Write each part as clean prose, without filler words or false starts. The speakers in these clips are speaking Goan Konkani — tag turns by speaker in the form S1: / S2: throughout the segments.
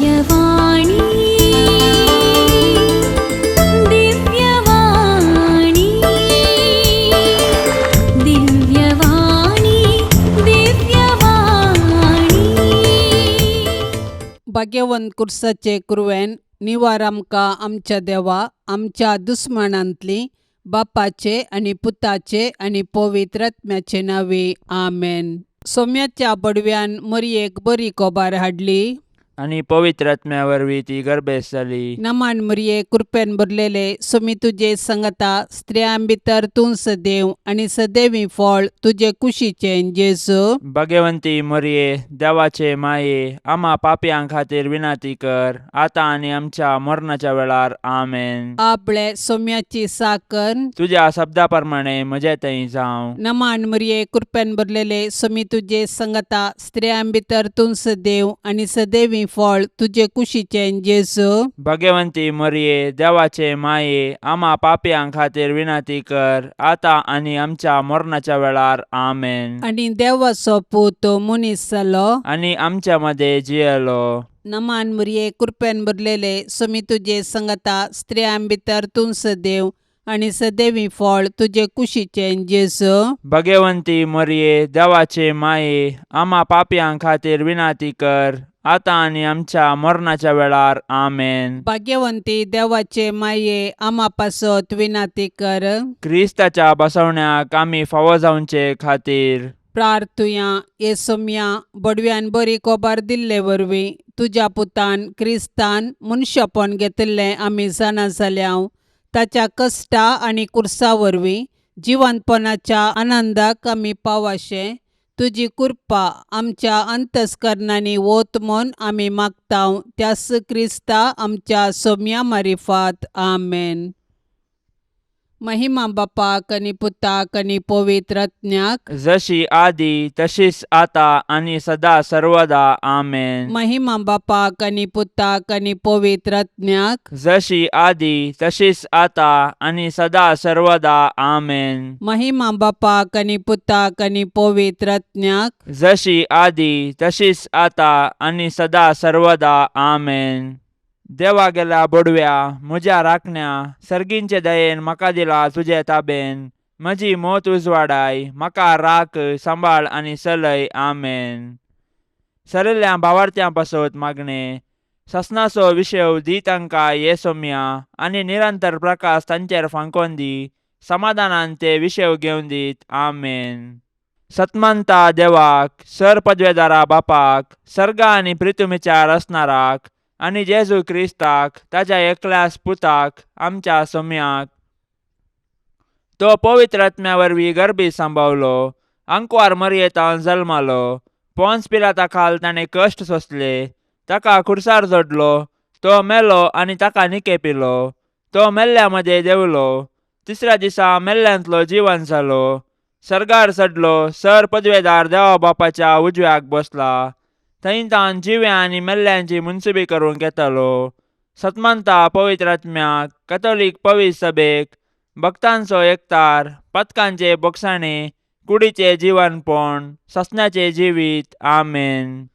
S1: दिव्यवाणी, दिव्यवाणी, दिव्यवाणी, दिव्यवाणी.
S2: भाग्यवंत कुर्साचे कुरवेन निवार आमकां आमच्या देवा आमच्या दुस्मानांतली बापाचे आनी पुताचे आनी पवित्र आत्म्याचे नांवे आमेन. सोम्याच्या बडव्यान मरयेक बरी कोबार हाडली
S3: आनी पवित्र आत्म्या वरवीं ती गर्भेस्त जाली.
S2: नमान मरये, कृपेन भरलेले, सोमी तुजे संगता, स्त्रियां भितर तूं सदैव आनी सदैवी फळ तुजे कुशीचें जेजू.
S3: भगवंती मरये, देवाचे माये, आमा पापयां खातीर विनंती कर, आतां आनी आमच्या मरणाच्या वेळार. आमेन.
S2: आपले सोम्याची साकर.
S3: तुज्या शब्दा प्रमाणे म्हजे थंय जावं.
S2: नमान मरये, कृपेन भरलेले, सोमी तुजे संगता, स्त्रियां भितर तूं सदैव आनी सदैवी फळ तुजे कुशीचें जेजू.
S3: भगवंती मरये, देवाचे माये, आमा पापयां खातीर विनंती कर, आतां आनी आमच्या मरणाच्या वेळार. आमेन.
S2: आनी देवाचो पूत मनीस जालो
S3: आनी आमच्या मदें जियेलो.
S2: नमान मरये, कृपेन भरलेले, सोमी तुजे संगता, स्त्रियां भितर तूं सदैव आनी सदैवी फळ तुजे कुशीचें जेजू.
S3: भगवंती मरये, देवाचे माये, आमा पापयां खातीर विनंती कर, आतां आनी आमच्या मरणाच्या वेळार. आमेन.
S2: भाग्यवंती देवाचे माये, आमा पासत विनंती कर.
S3: क्रिस्ताच्या बसवण्याक आमी फावो जावचे खातीर
S2: प्रार्थुया. हे सोम्या, बडव्यान बरी कोबार दिल्ले वरवीं तुज्या पुतान क्रिस्तान मनशापण घेतिल्लें आमी जाणा जाल्या. ताच्या कश्टा आनी कुर्सा वरवीं जिवंतपणाच्या आनंदाक आमी पावाशें तुजी कृपा आमच्या अंतस्करणांनी वत म्हूण आमी मागता, त्यास क्रिस्ता आमच्या सोम्या मारिफात. आमेन. महिमा बापाक आनी पुताक आनी पवित्र आत्म्याक.
S3: जशी आदी तशीच आता आनी सदा सर्वदा. आमेन.
S2: महिमा बापाक आनी पुताक आनी पवित्र आत्म्याक.
S3: जशी आदी तशीच आता आनी सदा सर्वदा. आमेन.
S2: महिमा बापाक आनी पुताक आनी पवित्र आत्म्याक.
S3: जशी आदी तशीच आता आनी सदा सर्वदा. आमेन. देवा गेल्या बोडव्या, म्हज्या राखण्या, सर्गींचे दयेन म्हाका दिला तुजे ताबेन. म्हजी मोत उजवाडाय, म्हाका राख, सांबाळ आनी चलय. आमेन. सरिल्ल्या भावार्थ्यां पासत मागणें. ससनाचो विशेव दी तांकां ये सोम्या आनी निरंतर प्रकाश तांचेर फांकोन दी. समाधानान ते विशेव घेवन दीत. आमेन. सतमंता देवाक, सर पदवेदारा बापाक, सर्गा आनी प्रितुमीच्या रचणाराक आनी जेजू क्रिस्ताक ताच्या एकल्याच पुताक, आमच्या सोम्याक, तो पवित्र आत्म्या वरवीं गर्भी सांबावलो, आंकवार मरयेतान जल्मालो, पोन्स पिलाता खाल ताणें कश्ट सोंसले, ताका खुर्सार जोडलो, तो मेलो आनी ताका निकेपिलो, तो मेल्ल्या मदें देंवलो, तिसऱ्या दिसा मेल्ल्यांतलो जिवन जालो, सर्गार चडलो, सर पदवेदार देवा बापाच्या उजव्याक बसला, थंय तावन जिव्या आनी मेल्ल्यांची मुनसुबी करूंक येतालो. सतमंता पवित्र आत्म्याक, कथोलीक पवित्र सभेक, भक्तांचो एकतार, पथकांचे बोगसाणे, कुडीचे जिवनपण, ससण्याचे जिवीत. आमेन.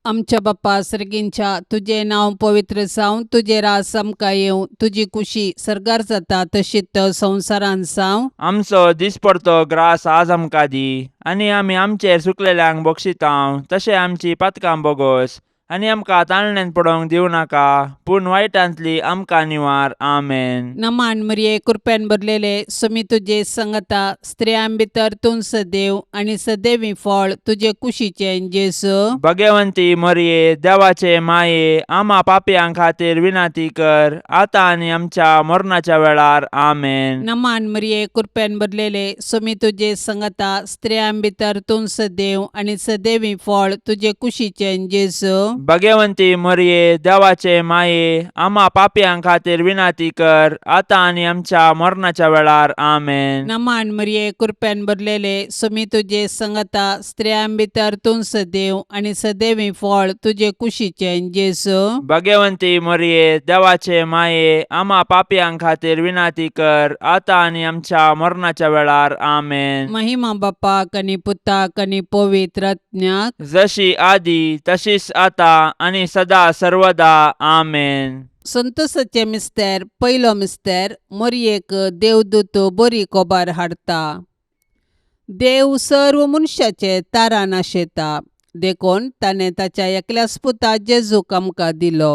S2: आमच्या बाप्पा सर्गींच्या, तुजें नांव पवित्र जावं, तुजें राज आमकां येवं, तुजी कुशी सर्गार जाता तशीच संवसारांत जावं.
S3: आमचो दिसपडतो ग्रास आज आमकां दी आनी आमी आमचेर चुकलेल्यांक बक्षितांव तशें आमची पातकां बोगोस आनी आमकां ताळण्यांत पडोवंक दिवं नाका, पूण वायटांतली आमकां निवार. आमेन.
S2: नमान मरिये, कृपेन भरलेले, सुमी तुजे संगता, स्त्रियां भितर तूं सदैव आनी सदैवी फळ तुजे कुशीचें जेजू.
S3: भगवंती मरिये, देवाचे माये, आमा पापयां खातीर विनंती कर, आतां आनी आमच्या मरणाच्या वेळार. आमेन.
S2: नमान मरिये, कृपेन भरलेले, सुमी तुजे संगता, स्त्रियां भितर तूं सदैव आनी सदैवी फळ तुजे कुशीचें जेजू.
S3: भगवंती मरिये, देवाचे माये, आमा पापयां खातीर विनंती कर, आतां आनी आमच्या मरणाच्या वेळार. आमेन.
S2: नमान मरिये, कृपेन भरलेले, सुमी तुजे संगता, स्त्रियां भितर तूं सदैव आनी सदैवी फळ तुजे कुशीचें जेजू.
S3: भगवंती मरिये, देवाचे माये, आमा पापयां खातीर विनंती कर, आतां आनी आमच्या मरणाच्या वेळार. आमेन.
S2: महिमा बापाक आनी पुताक आनी पवित्र आत्म्याक.
S3: जशी आदी तशीच आता आतां आनी सदा सर्वदा आमेन.
S2: संतोसाचें मिस्तेर. पयलो मिस्तेर. मोरयेक देवदूत बरी कोबार हाडटा. देव सर्व मनशाचे तारान आशेता, देखून ताणें ताच्या एकल्याच पुता जेजूक आमकां दिलो.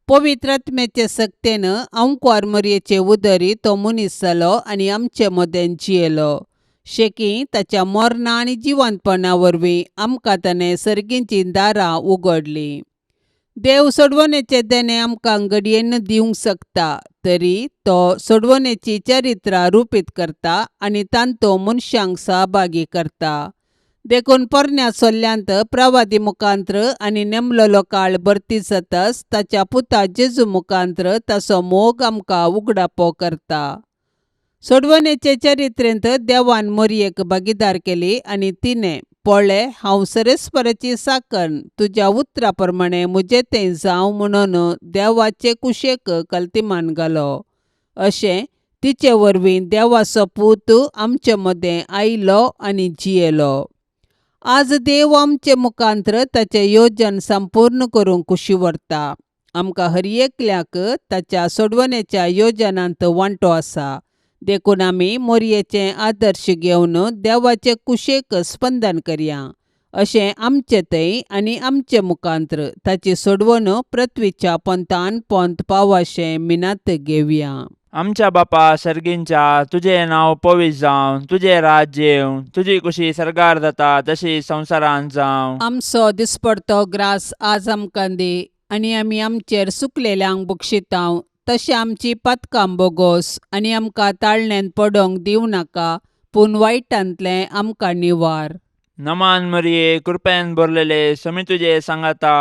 S2: पवित्र आत्म्याचे सक्तेन अंकवार मोरयेचे उदरी तो मनीस जालो आनी आमचे मदें जियेलो. शेकी ताच्या मरणा आनी जिवंतपणा वरवीं आमकां ताणें सर्गीचीं दारां उगडलीं. देव सोडवणेचें देणें आमकां घडयेन दिवंक शकता, तरी तो सोडवणेची चरित्रां रुपीत करता आनी तांतो मनशांक सहभागी करता. देखून पोरण्या सोल्ल्यांत प्रवादी मुखांत्र आनी नेमलेलो काळ भरती जातच ताच्या पुता जेजू मुखांत्र ताचो मोग आमकां उगडापो करता. सोडवणेचे चरित्रेंत देवान मोरयेक भागीदार केली आनी तिणें पळय, हांव सरेस्पराची साकन, तुज्या उतरा प्रमाणें म्हजें तें जावं म्हणून देवाचे कुशेक कल्तिमान घालो. अशें तिचे वरवीं देवाचो पूत आमचे मदें आयलो आनी जियेलो. आज देव आमचे मुखांत्र ताचें योजन संपूर्ण करूंक कुशी व्हरता. आमकां हर एकल्याक ताच्या सोडवणेच्या योजनांत वांटो आसा, देखून आमी मोरयेचें आदर्श घेवन देवाचे कुशेक स्पंदन करया. अशें आमचे थंय आनी आमचे मुखांत्र ताची सोडवण पृथ्वीच्या पोंतान पोंत पावाशें मिनात घेवया.
S3: आमच्या बापा सर्गींच्या, तुजें नांव पवित्र जावं, तुजें राज्य येवं, तुजी कुशी सर्गार जाता तशी संवसारांत जावं.
S2: आमचो दिसपडतो ग्रास आज आमकां दी आनी आमी आमचेर सुकलेल्यांक बक्षितांव तशें आमची पातकां बोगोस आनी आमकां ताळण्यांत पडोंक दिवं नाका, पूण वायटांतलें आमकां निवार.
S3: नमान मरिये, कृपेन भरलेले, समी तुजे सांगाता,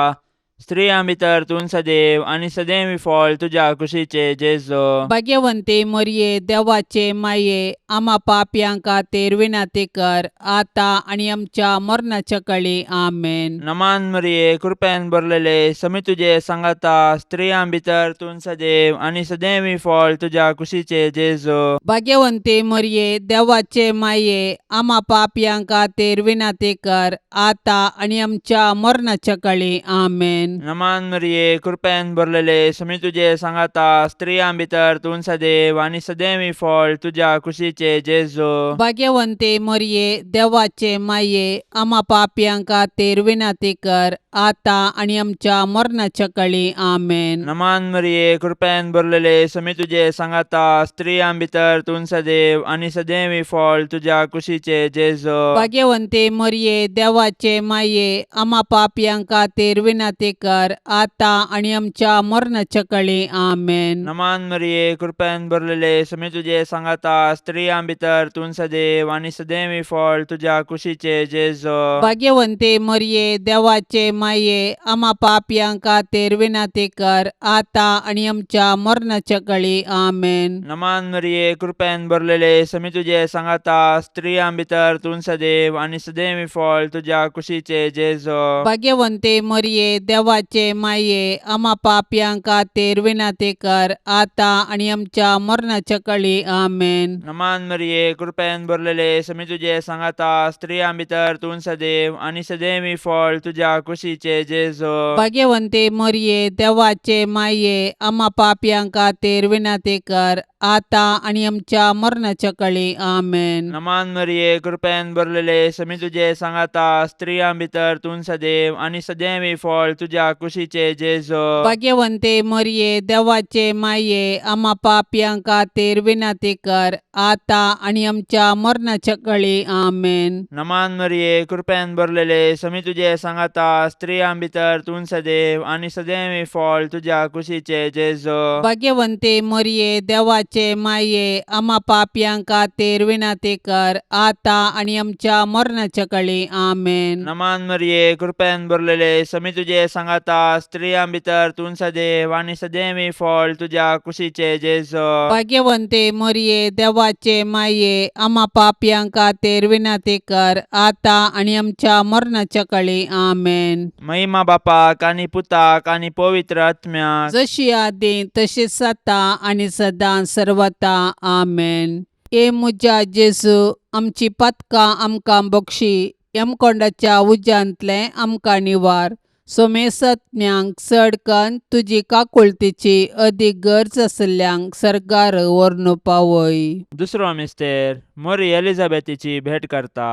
S3: स्त्रियां भितर तूं सदैव आनी सदैव फळ तुज्या कुशीचे जेजो.
S2: भाग्यवंती मोरये, देवाचे माये, आमा पापयां खातीर विनंती कर, आतां आनी आमच्या मरणाच्या कळी. आमेन.
S3: नमान मरिये, कृपेन भरलेले, समी तुजे सांगाता, स्त्रियां भितर तूं सदैव आनी सदैव फळ तुज्या कुशीचे जेजो.
S2: भाग्यवंती मोरये, देवाचे माये, आमा पापयां खातीर विनंती कर, आतां आनी आमच्या मरणाच्या कळी. आमेन.
S3: नमान मरिये, कृपेन भरलेले, समी तुजे सांगाता, स्त्रियां भितर तूं सदैव आनी सदैव फळ तुज्या कुशीचे जेजो.
S2: भाग्यवंती मोरये, देवाचे माये, आमा पापयां खातीर विनंती कर, आतां आनी आमच्या मरणाच्या कळी. आमेन.
S3: नमान मरिये, कृपेन भरलेले, समी तुजे सांगाता, स्त्रियां भितर तूं सदैव आनी सदैव फळ तुज्या कुशीचे जेजो.
S2: भाग्यवंती मोरये, देवाचे माये, आमा पापयां खातीर विनंती कर, आतां आनी आमच्या मरणाच्या कळी. आमेन.
S3: नमान मरिये, कृपेन भरलेले, समी तुजे सांगाता, स्त्रियां भितर तूं सदैव आनी सदैव फळ तुज्या कुशीचे जेजो.
S2: भाग्यवंती मोरये, देवाचे माये, आमा पापयां खातीर विनंती कर, आतां आनी आमच्या मरणाच्या कळी. आमेन.
S3: नमान मरिये, कृपेन भरलेले, समी तुजे सांगाता, स्त्रियां भितर तूं सदैव आनी सदैव फळ तुज्या कुशीचे जेजो.
S2: भाग्यवंती मोरये, देवाचे माये, आमा पापयां खातीर विनंती कर, आतां आनी आमच्या मरणाच्या कळी. आमेन.
S3: नमान मरिये, कृपेन भरलेले, समी तुजे सांगाता, स्त्रियां भितर तूं सदैव आनी सदैव फळ तुज्या कुशीचे जेजो.
S2: भाग्यवंती मोरये, देवाचे माये, आमा पापयां खातीर विनंती कर, आतां आनी आमच्या मरणाच्या कळी. आमेन.
S3: नमान मरिये, कृपेन भरलेले, समी तुजे सांगाता, स्त्रियां भितर तूं सदैव आनी सदैव फळ तुज्या कुशीचे जेजो.
S2: भाग्यवंती मोरये, देवाचे माये, आमा पापयां खातीर विनंती कर, आतां आनी आमच्या मरणाच्या कळी. आमेन.
S3: नमान मरिये, कृपेन भरलेले, समी तुजे सांगाता, स्त्रियां भितर तूं सदैव आनी सदैव फळ तुज्या कुशीचे जेजो.
S2: भाग्यवंती मोरये, देवाचे माये, आमा पापयां खातीर विनंती कर, आतां आनी आमच्या मरणाच्या कळी. आमेन.
S3: नमान मरिये, कृपेन भरलेले, समी तुजे सांगाता, स्त्रियां भितर तूं सदैव आनी सदैव फळ तुज्या कुशीचे जेजो.
S2: भाग्यवंती मोरये, देवाचे माये, आमा पापयां खातीर विनंती कर, आतां आनी आमच्या मरणाच्या कळी. आमेन.
S3: महिमा बापाक आनी पुताक आनी पवित्र आत्म्याक,
S2: जशी आदी तशीच आतां आनी सदां सर्वता. आमेन. ए म्हज्या जेजू, आमची पातकां आमकां बक्षी, यमकोंडाच्या उज्यांतलें आमकां निवार. सोमेसत्म्यांक चड कन्न तुजी काकुळतीची अदीक गरज आशिल्ल्यांक सर्गार व्हरून पावय.
S3: दुसरो मिस्तेर मोरी एलिझाबेथीची भेट करता.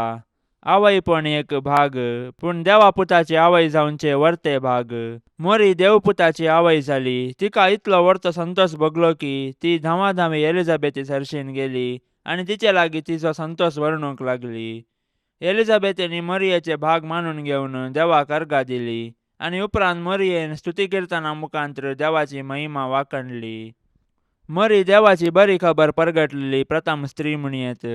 S3: आवयपण एक भाग, पूण देवा पुताची आवय जावचे वर्ते भाग. मोरी देवपुताची आवय जाली. तिका इतलो वर्तो संतोष भोगलो की ती धांवाधांवी एलिझाबेथी सरशीन गेली आनी तिचे लागीं तिचो संतोष वर्णूंक लागली. एलिझाबेथीन मरियेचे भाग मानून घेवन देवाक अर्गां दिली आनी उपरांत मरियेन स्तुती किर्तना मुखांत्र देवाची महिमा वाखणली. मरी देवाची बरी खबर परगटलेली प्रथम स्त्री म्हणयेत.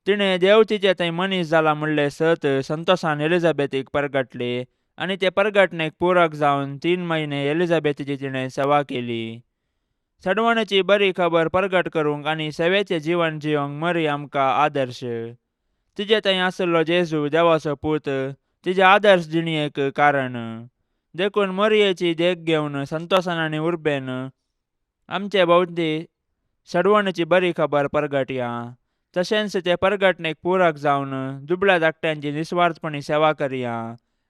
S3: तिणें देव तिचे थंय मनीस जाला म्हणलें सत संतोषान एलिझाबेथीक परगटले आनी ते परगटणेक पूरक जावन 3 म्हयने एलिझाबेथीची तिणें सेवा केली. सडवणेची बरी खबर परगट करूंक आनी सेवेचें जिवन जियोंक मरी आमकां आदर्श. तिजे थंय आशिल्लो जेजू देवाचो पूत तिजे आदर्श जिणेक कारण. देखून मरियेची देख घेवन संतोषान आनी उर्बेन आमचे भोंवती सडवणेची बरी खबर परगटया. तशेंच ते परगटणेक पूरक जावन दुबळ्या धाकट्यांची निस्वार्थपणी सेवा करया.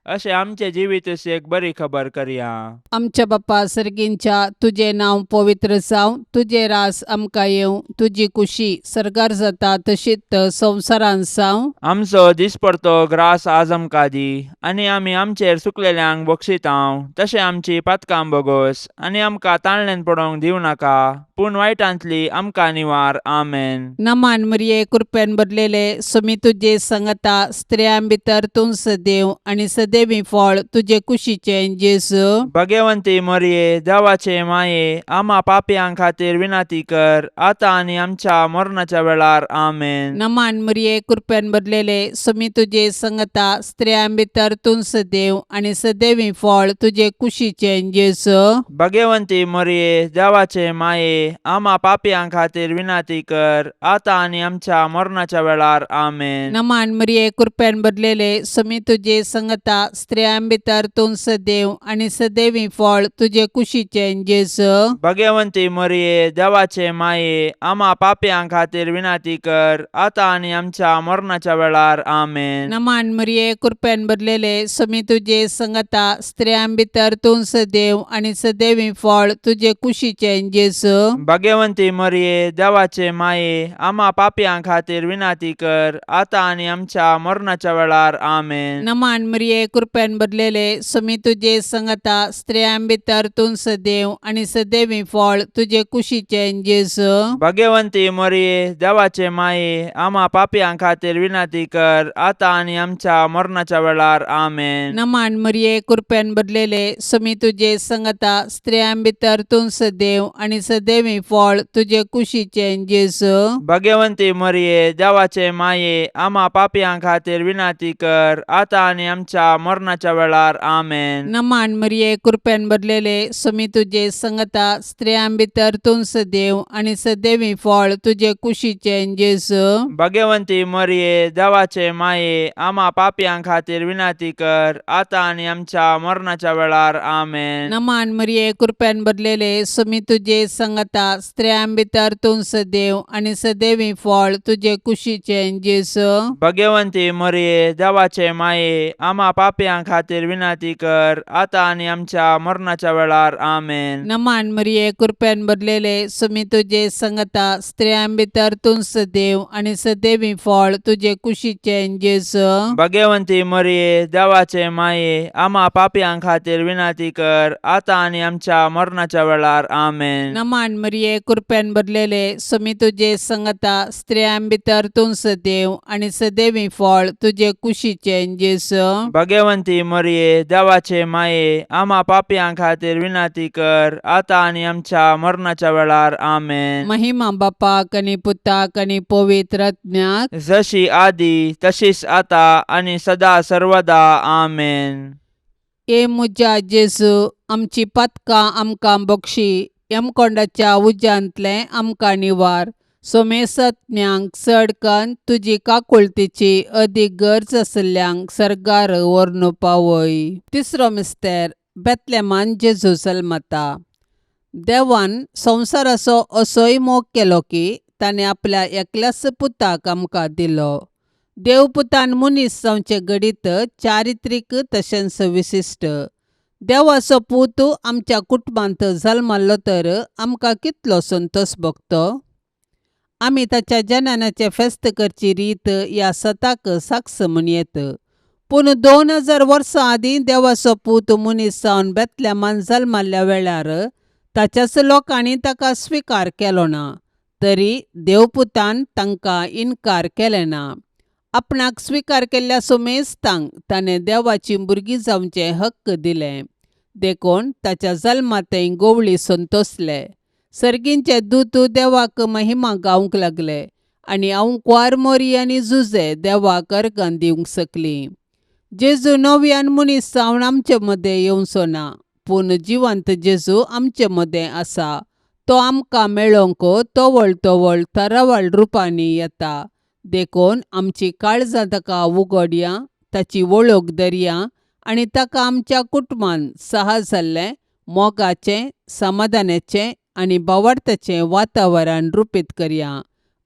S3: अशें आमचें जिवीत एक बरी खबर करया.
S2: आमच्या बापा सर्गींच्या, तुजें नांव पवित्र जावं, तुजें रास आमकां येवं, तुजी कुशी सर्गार जाता तशीच संवसारांत जावं.
S3: आमचो दिसपडतो ग्रास आज आमकां दी आनी आमी आमचेर चुकलेल्यांक बक्षितांव तशें आमची पातकां बोगोस आनी आमकां ताळण्यान पडोवंक दिवं नाका, पूण वायटांतली आमकां निवार. आमेन.
S2: नमान मरिये, कृपेन भरलेले, सुमी तुजे संगता, स्त्रियां भितर तूं सदैव आनी सदैवी फळ तुजे कुशीचें जेजू.
S3: भगवंती मरिये, देवाचे माये, आमा पापयां खातीर विनंती कर, आतां आनी आमच्या मरणाच्या वेळार. आमेन.
S2: नमान मरिये, कृपेन भरलेले, सुमी तुजे संगता, स्त्रियां भितर तूं सदैव आनी सदैवी फळ तुजे कुशीचें जेजू.
S3: भगवंती मरिये, देवाचे माये, आमा पापयां खातीर विनंती कर, आतां आनी आमच्या मरणाच्या वेळार. आमेन.
S2: नमान मरिये, कृपेन भरलेले, सुमी तुजे संगता, स्त्रियां भितर तूं सदैव आनी सदैवी फळ तुजे कुशीचें जेजू.
S3: भगवंती मरिये, देवाचे माये, आमा पापयां खातीर विनंती कर, आतां आनी आमच्या मरणाच्या वेळार. आमेन.
S2: नमान मरिये, कृपेन भरलेले, सुमी तुजे संगता, स्त्रियां भितर तूं सदैव आनी सदैवी फळ तुजे कुशीचें जेजू.
S3: भगवंती मरिये, देवाचे माये, आमा पापयां खातीर विनंती कर, आतां आनी आमच्या मरणाच्या वेळार. आमेन.
S2: नमान मरिये, कृपेन भरलेले, सुमी तुजे संगता, स्त्रियां भितर तूं सदैव आनी सदैवी फळ तुजे कुशीचें जेजू.
S3: भगवंती मरिये, देवाचे माये, आमा पापयां खातीर विनंती कर, आतां आनी आमच्या मरणाच्या वेळार. आमेन.
S2: नमान मरिये, कृपेन भरलेले, सुमी तुजे संगता, स्त्रियां भितर तूं सदैव आनी सदैवी फळ तुजे कुशीचें जेजू.
S3: भगवंती मरिये, देवाचे माये, आमा पापयां खातीर विनंती कर, आतां आनी आमच्या मरणाच्या वेळार. आमेन.
S2: नमान मरिये, कृपेन भरलेले, सुमी तुजे संगता, स्त्रियां भितर तूं सदैव आनी सदैवी फळ तुजे कुशीचें जेजू.
S3: भगवंती मरिये, देवाचे माये, आमा पापयां खातीर विनंती कर, आतां आनी आमच्या मरणाच्या वेळार. आमेन.
S2: नमान मरिये, कृपेन भरलेले, सुमी तुजे संगता, स्त्रियां भितर तूं सदैव आनी सदैवी फळ तुजे कुशीचें जेजू.
S3: भगवंती मरिये, देवाचे माये, आमा पापयां खातीर विनंती कर, आतां आनी आमच्या मरणाच्या वेळार. आमेन.
S2: नमान मरिये, कृपेन भरलेले, सुमी तुजे संगता, स्त्रियां भितर तूं सदैव आनी सदैवी फळ तुजे कुशीचें जेजू.
S3: भगवंती मरिये, देवाचे माये, आमा पापयां खातीर विनंती कर, आतां आनी आमच्या मरणाच्या वेळार. आमेन.
S2: नमान मरिये, कृपेन भरलेले, सुमी तुजे संगता, स्त्रियां भितर तूं सदैव आनी सदैवी फळ तुजे कुशीचें जेजू.
S3: भगवंती मरिये, देवाचे माये, आमा पापयां खातीर विनंती कर, आतां आनी आमच्या मरणाच्या वेळार. आमेन.
S2: महिमा बापाक आनी पुताक आनी पवित्र आत्म्याक,
S3: जशी आदी तशीच आता आनी सदा सर्वदा. आमेन.
S2: ए म्हज्या जेजू, आमची पातकां आमकां बक्षी, यमकोंडाच्या उज्यांतलें आमकां निवार, सोमेसत्म्यांक चड कन्न तुजी काकुळतीची अदीक गरज आशिल्ल्यांक सर्गार व्हरून पावय. तिसरो मिस्तेर, बेतलेमान जेजू जल्मता. देवान संवसाराचो असोय मोग केलो की ताणें आपल्या एकल्याच पुताक आमकां दिलो. देवपुतान मनीस जावचें घडीत चारित्रीक तशेंच विशिश्ट. देवाचो पूत आमच्या कुटुंबांत जल्मल्लो तर आमकां कितलो संतोश भोगतो. आमी ताच्या जननाचें फेस्त करची रीत ह्या सताक साक्ष म्हूण येत. पूण 2000 वर्सां आदीं देवाचो पूत मनीस जावन बेतलेमान जल्मल्ल्या वेळार ताच्याच लोकांनी ताका स्विकार केलो ना, तरी देवपुतान तांकां इनकार केलें ना. आपणाक स्विकार केल्ल्या सुमेस्तांक ताणें देवाचीं भुरगीं जावचें हक्क दिलें. देखून ताच्या जल्मांतय गोवळी संतोसले. सर्गींचे दूत देवाक महिमा गावंक लागले आनी आंवकुवार मोरी आनी जुजे देवाक अर्गां दिवंक शकलीं. जेजू नव्यान मनीस जावन आमचे मदें येवचो ना, पूण जिवंत जेजू आमचे मदें आसा. तो आमकां मेळोवंक तवळ तवळ तरावळ रुपांनी येता. देखून आमची काळजां ताका उगडया, ताची वळख धरया आनी ताका आमच्या कुटुंबान सहज जाल्लें मोगाचें, समाधानाचें आनी भावार्थाचें वातावरण रुपीत करया.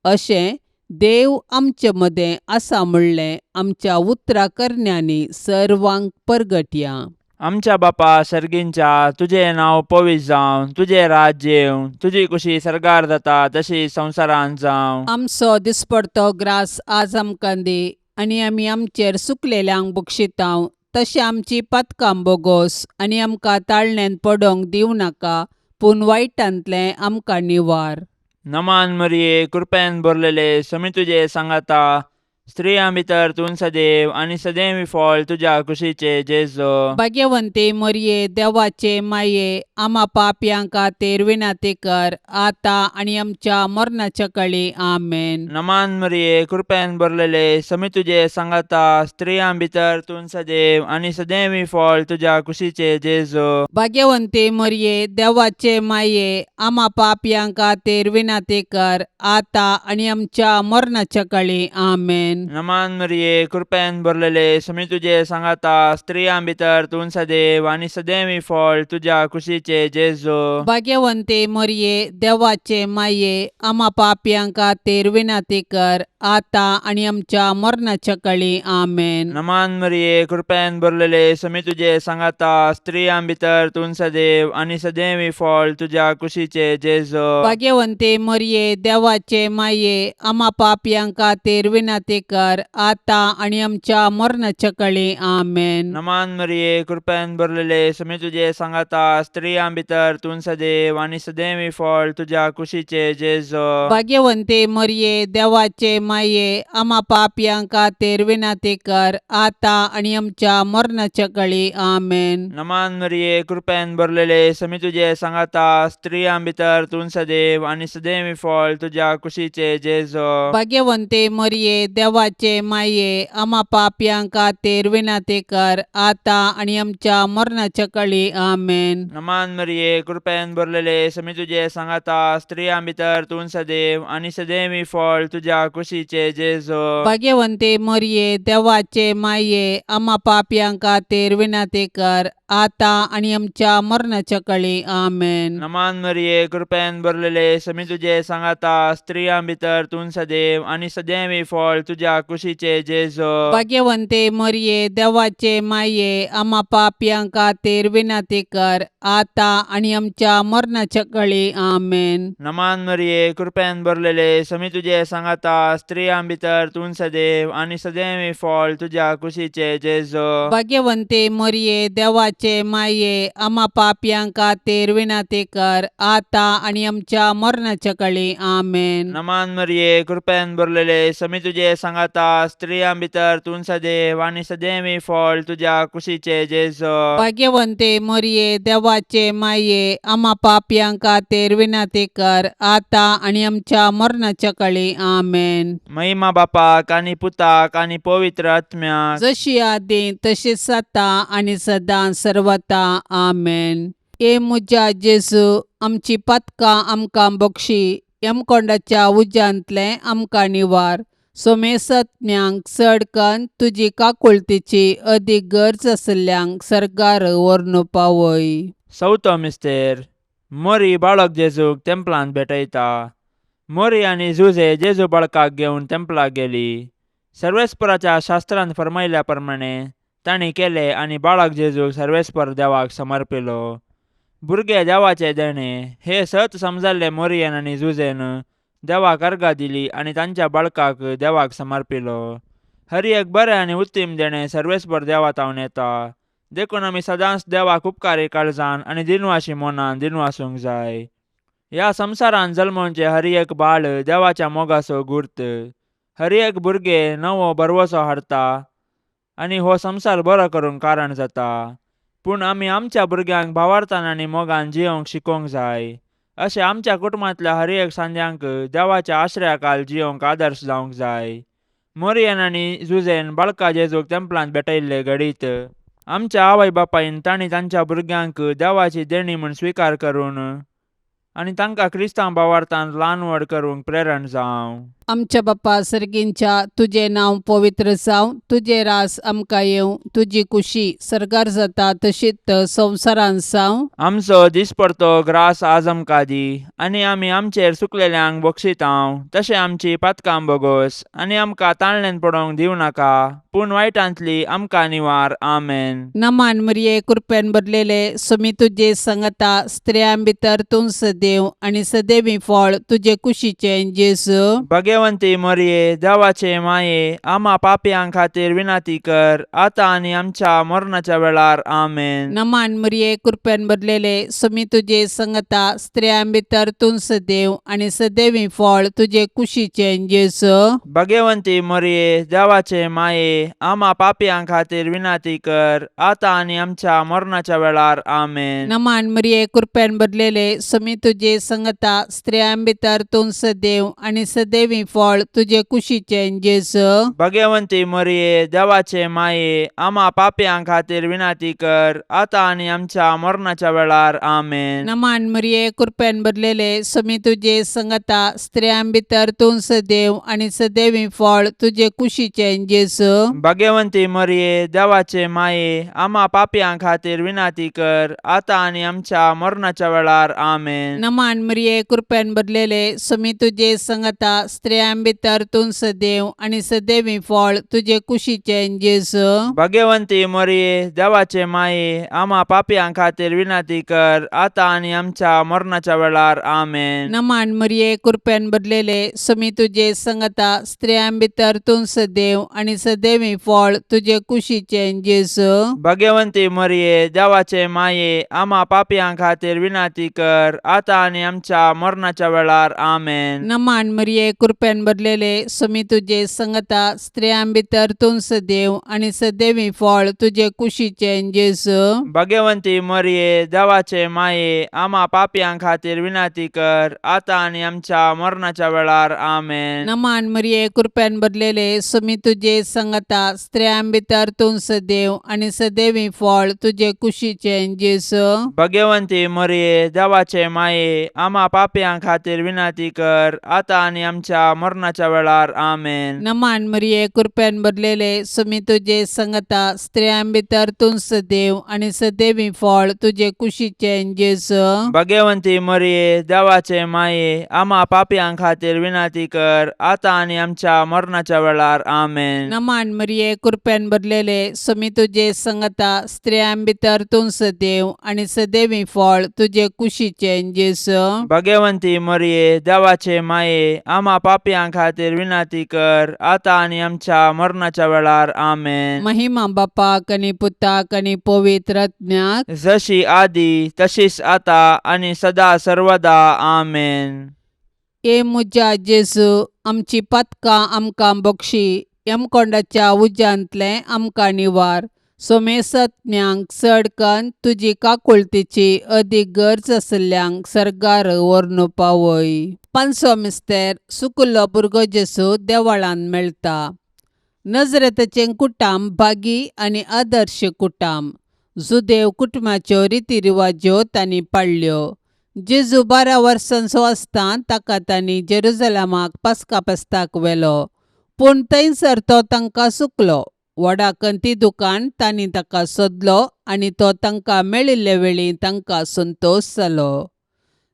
S2: अशें देव आमचे मदें आसा म्हणलें आमच्या उतरा करण्यांनी सर्वांक परगटया.
S3: आमच्या बापा सर्गींच्या, तुजें नांव पवित्र जावं, तुजें राज्य येवं, तुजी कुशी सर्गार जाता तशी संवसारांत जावं.
S2: आमचो दिसपडतो ग्रास आज आमकां दी आनी आमी आमचेर सुकलेल्यांक बक्षितांव तशें आमची पातकां बोगोस आनी आमकां ताळण्यांत पडोंक दिवं नाका, पूण वायटांतलें आमकां निवार.
S3: नमान मरिये, कृपेन भरलेले, समी तुजे सांगाता, स्त्रियां भितर तूं सदैव आनी सदैव फळ तुज्या कुशीचे जेजो.
S2: भाग्यवंती मरिये, देवाचे माये, आमा पापयां खातीर विनंती कर आतां आनी आमच्या मरणाच्या कळी. आमेन.
S3: नमान मरिये, कृपेन भरलेले, समी तुजे सांगाता, स्त्रियां भितर तूं सदैव आनी सदैव फळ तुज्या कुशीचे जेजो.
S2: भाग्यवंती मरिये, देवाचे माये, आमा पापयां खातीर विनंती कर आतां आनी आमच्या मरणाच्या कळी. आमेन.
S3: नमान मरिये, कृपेन भरलेले, समी तुजे सांगाता, स्त्रियां भितर तूं सदैव आनी सदैव फळ तुज्या कुशीचे जेजो.
S2: भाग्यवंती मरिये, देवाचे माये, आमा पापयां खातीर विनंती कर आतां आनी आमच्या मरणाच्या कळी. आमेन.
S3: नमान मरिये, कृपेन भरलेले, समी तुजे सांगाता, स्त्रियां भितर तूं सदैव आनी सदैव फळ तुज्या कुशीचे जेजो.
S2: भाग्यवंती मरिये, देवाचे माये, आमा पापयां खातीर विनंती कर आतां आनी आमच्या मरणाच्या कळी. आमेन.
S3: नमान मरिये, कृपेन भरलेले, समी तुजे सांगाता, स्त्रियां भितर तूं सदैव आनी सदैव फळ तुज्या कुशीचे जेजो.
S2: भाग्यवंती मरिये, देवाचे माये, आमा पापयां खातीर विनंती कर आतां आनी आमच्या मरणाच्या कळी. आमेन.
S3: नमान मरिये, कृपेन भरलेले, समी तुजे सांगाता, स्त्रियां भितर तूं सदैव आनी सदैव फळ तुज्या कुशीचे जेजो.
S2: भाग्यवंती मरिये, देवाचे माये, आमा पापयां खातीर विनंती कर आतां आनी आमच्या मरणाच्या कळी. आमेन.
S3: नमान मरिये, कृपेन भरलेले, समी तुजे सांगाता, स्त्रियां भितर तूं सदैव आनी सदैव फळ तुज्या कुशीचे जेजो.
S2: भाग्यवंती मरिये, देवाचे माये, आमा पापयां खातीर विनंती कर आतां आनी आमच्या मरणाच्या कळी. आमेन.
S3: नमान मरिये, कृपेन भरलेले, समी तुजे सांगाता, स्त्रियां भितर तूं सदैव आनी सदैव फळ तुज्या कुशीचे जेजो.
S2: भाग्यवंती मरिये, देवाचे माये, आमा पापयां खातीर विनंती कर आतां आनी आमच्या मरणाच्या कळी. आमेन.
S3: नमान मरिये, कृपेन भरलेले, समी तुजे सांगाता, स्त्रियां भितर तूं सदैव आनी सदैव फळ तुज्या कुशीचे जेजो.
S2: भाग्यवंती मरिये, देवाचे माये, आमा पापयां खातीर विनंती कर आतां आनी आमच्या मरणाच्या कळी. आमेन.
S3: नमान मरिये, कृपेन भरलेले, समी तुजे सांगाता, स्त्रियां भितर तूं सदैव आनी सदैव फळ तुज्या कुशीचे जेजो.
S2: भाग्यवंती मरिये, देवाचे माये, आमा पापयां खातीर विनंती कर आतां आनी आमच्या मरणाच्या कळी. आमेन.
S3: महिमा बापाक आनी पुताक आनी पवित्र आत्म्याक,
S2: जशी आदी तशीच आतां आनी सदां सर्वता. आमेन. हे म्हज्या जेजू, आमची पातकां आमकां बक्षी, यमकोंडाच्या उज्यांतलें आमकां निवार, सोमेसत्म्यांक चड कन्न तुजी काकुळतीची अदीक गरज आशिल्ल्यांक सर्गार व्हरून पावय.
S3: चवथो मिस्तेर. मोरी बाळक जेजूक तेंपलांत भेटयता. मोरी आनी जुजे जेजू बाळकाक घेवन तेंपलाक गेली. सर्वेस्पराच्या शास्त्रांत फर्मायल्या प्रमाणे तांणी केलें आनी बाळक जेजूक सर्वेस्पर देवाक समर्पिलो. भुरगे देवाचें देणें हें सत समजल्ले मोरयेन आनी जुजेन देवाक अर्गां दिली आनी तांच्या बाळकाक देवाक समर्पिलो. हर एक बरें आनी उत्तीम देणें सर्वेस्पर देवा तावन येता, देखून आमी सदांच देवाक उपकारी काळजान आनी दिनवाशी मनान दिनवासूंक जाय. ह्या संवसारांत जल्मोवचें हर एक बाळ देवाच्या मोगाचो गुर्त. हर एक भुरगें नवो भरवसो हाडटा आनी हो संवसार बरो करूंक कारण जाता. पूण आमी आमच्या भुरग्यांक भावार्थान आनी मोगान जियोवंक शिकोवंक जाय. अशें आमच्या कुटुंबांतल्या हर एक सांद्यांक देवाच्या आश्रयाखाल जियोवंक आदर्श जावंक जाय. मोरयेन आनी जुजेन बाळका जेजूक तेंपलांत भेटयल्ले घडीत आमच्या आवय बापायन तांणी तांच्या भुरग्यांक देवाची देणी म्हूण स्विकार करून आनी तांकां क्रिस्तांव भावार्थान ल्हान व्हड करूंक प्रेरण जावं.
S2: आमच्या बापा सर्गींच्या, तुजें नांव पवित्र जावं, तुजें रास आमकां येवं, तुजी कुशी सर्गार जाता तशीच संवसारांत जावं.
S3: आमचो दिसपडतो ग्रास आज आमकां दी आनी आमी आमचेर सुकलेल्यांक बक्षितांव तशें आमची पातकां बोगोस आनी आमकां ताळण्यान पडोवंक दिवं नाका, पूण वायटांतली आमकां निवार. आमेन.
S2: नमान मरिये, कृपेन भरलेले, सुमी तुजे संगता, स्त्रियां भितर तूं सदैव आनी सदैवी फळ तुजे कुशीचें जेजू.
S3: भगवंती मोरये, देवाचे माये, आमा पापयां खातीर विनंती कर, आतां आनी आमच्या मरणाच्या वेळार. आमेन.
S2: नमान मरिये, कृपेन भरलेले, सुमी तुजे संगता, स्त्रियां भितर तूं सदैव आनी सदैवी फळ तुजे कुशीचें जेजू.
S3: भगवंती मोरये, देवाचे माये, आमा पापयां खातीर विनंती कर, आतां आनी आमच्या मरणाच्या वेळार. आमेन.
S2: नमान मरिये, कृपेन भरलेले, सुमी तुजे संगता, स्त्रियां भितर तूं सदैव आनी सदैवी फळ तुजे कुशीचें जेजू.
S3: भगवंती मोरये, देवाचे माये, आमा पापयां खातीर विनंती कर, आतां आनी आमच्या मरणाच्या वेळार. आमेन.
S2: नमान मरिये, कृपेन भरलेले, सुमी तुजे संगता, स्त्रियां भितर तूं सदैव आनी सदैवी फळ तुजे कुशीचें जेजू.
S3: भगवंती मोरये, देवाचे माये, आमा पापयां खातीर विनंती कर, आतां आनी आमच्या मरणाच्या वेळार. आमेन.
S2: नमान मरिये, कृपेन भरलेले, सुमी तुजे संगता, स्त्रियां भितर तूं सदैव आनी सदैवी फळ तुजे कुशीचें जेजू.
S3: भगवंती मोरये, देवाचे माये, आमा पापयां खातीर विनंती कर, आतां आनी आमच्या मरणाच्या वेळार. आमेन.
S2: नमान मरिये, कृपेन भरलेले, सुमी तुजे संगता, स्त्रियां भितर तूं सदैव आनी सदैवी फळ तुजे कुशीचें जेजू.
S3: भगवंती मोरये, देवाचे माये, आमा पापयां खातीर विनंती कर, आतां आनी आमच्या मरणाच्या वेळार. आमेन.
S2: नमान मरिये, कृपेन भरलेले, सुमी तुजे संगता, स्त्रियां भितर तूं सदैव आनी सदैवी फळ तुजे कुशीचें जेजू.
S3: भगवंती मोरये, देवाचे माये, आमा पापयां खातीर विनंती कर, आतां आनी आमच्या मरणाच्या वेळार. आमेन.
S2: नमान मरिये, कृपेन भरलेले, सुमी तुजे संगता, स्त्रियां भितर तूं सदैव आनी सदैवी फळ तुजे कुशीचें जेजू.
S3: भगवंती मोरये, देवाचे माये, आमा पापयां खातीर विनंती कर, आतां आनी आमच्या मरणाच्या वेळार. आमेन.
S2: नमान मरिये, कृपेन भरलेले, सुमी तुजे संगता, स्त्रियां भितर तूं सदैव आनी सदैवी फळ तुजे कुशीचें जेजू.
S3: भगवंती मोरये, देवाचे माये, आमा पापयां खातीर विनंती कर, आतां आनी आमच्या मरणाच्या वेळार. आमेन.
S2: नमान मरिये, कृपेन भरलेले, सुमी तुजे संगता, स्त्रियां भितर तूं सदैव आनी सदैवी फळ तुजे कुशीचें जेजू.
S3: भगवंती मोरये, देवाचे माये, आमा पापयां खातीर विनंती कर, आतां आनी आमच्या मरणाच्या वेळार. आमेन.
S2: महिमा बापाक आनी पुताक आनी पवित्र आत्म्याक,
S3: जशी आदी तशीच आता आनी सदा सर्वदा. आमेन.
S2: ए म्हज्या जेजू, आमची पातकां आमकां बक्षी, यमकोंडाच्या उज्यांतलें आमकां निवार, सोमेसत्म्यांक चड कन्न तुजी काकुळतीची अदीक गरज आशिल्ल्यांक सर्गार व्हरून पावय. पांचवो मिस्तेर, सुकुल्लो भुरगो जेजू देवळांत मेळटा. नजरेताचें कुटाम भागी आनी आदर्श कुटाम. जुदेव कुटुंबाच्यो रिती रिवाज्यो तांणी पाळ्ळ्यो. जेजू 12 वर्सांचो आसतना ताका तांणी जेरुजलमाक पास्का फेस्ताक व्हेलो, पूण थंयसर तो तांकां चुकलो. व्हडा कंती दुकान तांणी ताका सोदलो आनी तो तांकां मेळिल्ले वेळी तांकां संतोश जालो.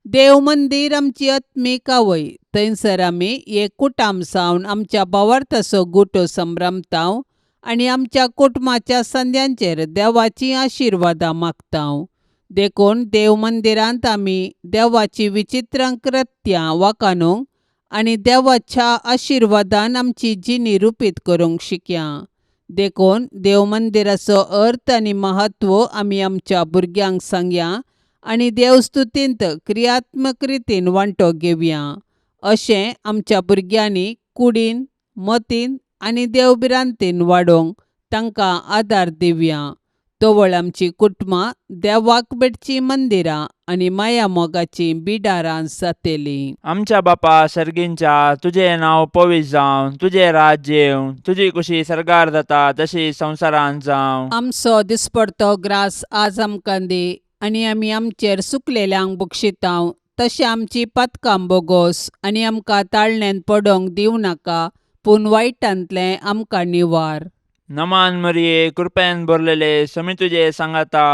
S2: देव मंदीर आमची आत्मीक आवय, थंयसर आमी एक कुटाम जावन आमच्या भावार्थाचो गुटो संभ्रमताव आनी आमच्या कुटुंबाच्या संद्यांचेर देवाचीं आशिर्वादां मागता. देखून देव मंदिरांत आमी देवाची विचित्र कृत्यां वाखाणूंक आनी देवाच्या आशिर्वादान आमची जिणी रुपीत करूंक शिकया. देखून देव मंदिराचो अर्थ आनी म्हत्व आमी आमच्या भुरग्यांक सांगया आनी देवस्तुतींत क्रियात्मक रितीन वांटो घेवया. अशें आमच्या भुरग्यांनी कुडीन, मतीन आनी देवभिरांतीन वाडोवंक तांकां आदार दिवया. तवळ आमची कुटुंबां देवाक भेटचीं मंदिरां आनी माया मोगाचीं बिडारां जातलीं.
S3: आमच्या बापा सर्गींच्या, तुजें नांव पवित्र जावं, तुजें राज्य येवं, तुजी कुशी सर्गार जाता तशी संवसारांत जावं.
S2: आमचो दिसपडतो ग्रास आज आमकां दी आनी आमी आमचेर सुकलेल्यांक बक्षितांव तशें आमची पातकां बोगोस आनी आमकां ताळण्यांत पडोवंक दिवं नाका, पूण वायटांतलें आमकां निवार.
S3: नमान मरिये, कृपेन भरलेले, समी तुजे सांगाता,